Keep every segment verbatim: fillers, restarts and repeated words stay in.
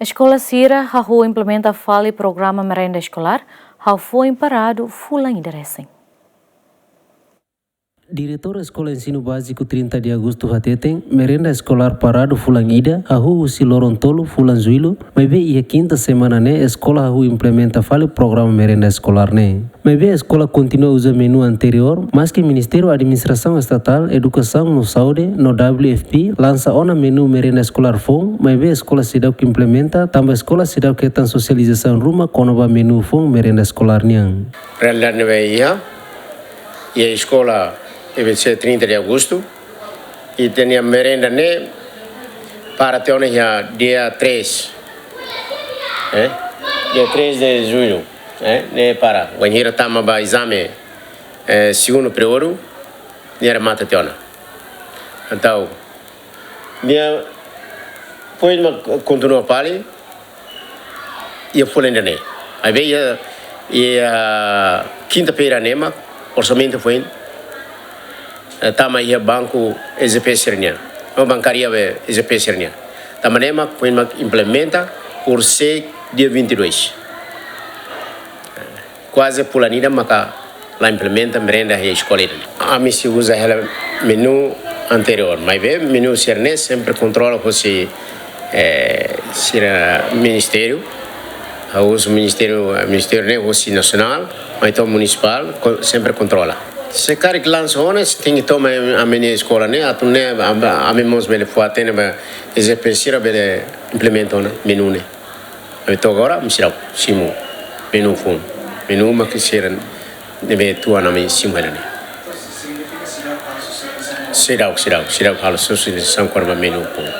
Eskola sira hahú implementa fali programa merenda eskolár, hahú foin paradu fulan ida resin. Diretór Eskola Ensinu Báziku trinta de Agostu hateten, merenda eskolár paradu fulan ida, hahú husi loron tolu fulan Jullu, maibé iha kinta semana ne'e eskola hahú implementa fali programa merenda eskolár ne'e. Maibé eskola kontinua uza menu anteriór, maski Ministériu Administrasaun Estatál, Edukasaun no Saúde, no W F P, lansa ona menu merenda eskolár foun, maibé eskola seidauk implementa, tanba eskola seidauk hetan sosializasaun ruma kona-ba menu foun merenda eskolár nian. Realidade ne'ebé iha, iha eskola E B C trinta de Agostu, i ita-nia merenda ne'e para tiha ona iha dia três, eh? Dia três de Jullu, eh? Ne'e para, wainhira tama ba ezame, eh, segundu períodu, nia remata tiha ona. Entaun, nia, depois mak kontinua fali, iha fulan ida-ne'e. Maibé iha, iha kinta-feira ne'e mak orsamentu foin, eh, tama iha banku E G P sira-nian. No bankaria be E G P sira-nian. Tanba ne'e mak foin mak implementa, por se dia vinte e dois. Kuaze fulan ida maka la implementa merenda iha eskola ida-ne'e. Ami sei uza hela menu anteriór, maibé menu sira-ne'e sempre kontrola hosi, eh, sira ministériu, ha'u husu ministériu, ministériu ne'e hosi nasionál, mai to'o munisipál, ko-, sempre kontrola. Se karik lansa ona, sei tenke toma ami-nia eskola ne'e, atu nune'e, am-, ami mós bele fó-hatene ba E G P sira bele implementa ona menu ne'e. Ami to'o agora, ami seidauk simu menu foun. Menu mak sira ne'ebé tuan ami simu hela ne'e. Seidauk, seidauk, seidauk halo sosializasaun kona-ba menu foun.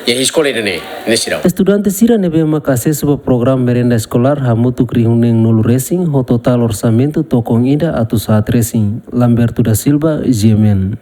Iha eskola ida-ne'e, ne'e seidauk. Estudante sira ne'ebé maka asesu ba programa merenda eskolár hamutuk rihun neen-nulu resin, ho totál orsamentu tokon ida atus haat resin. Lamberto da Silva, G M N.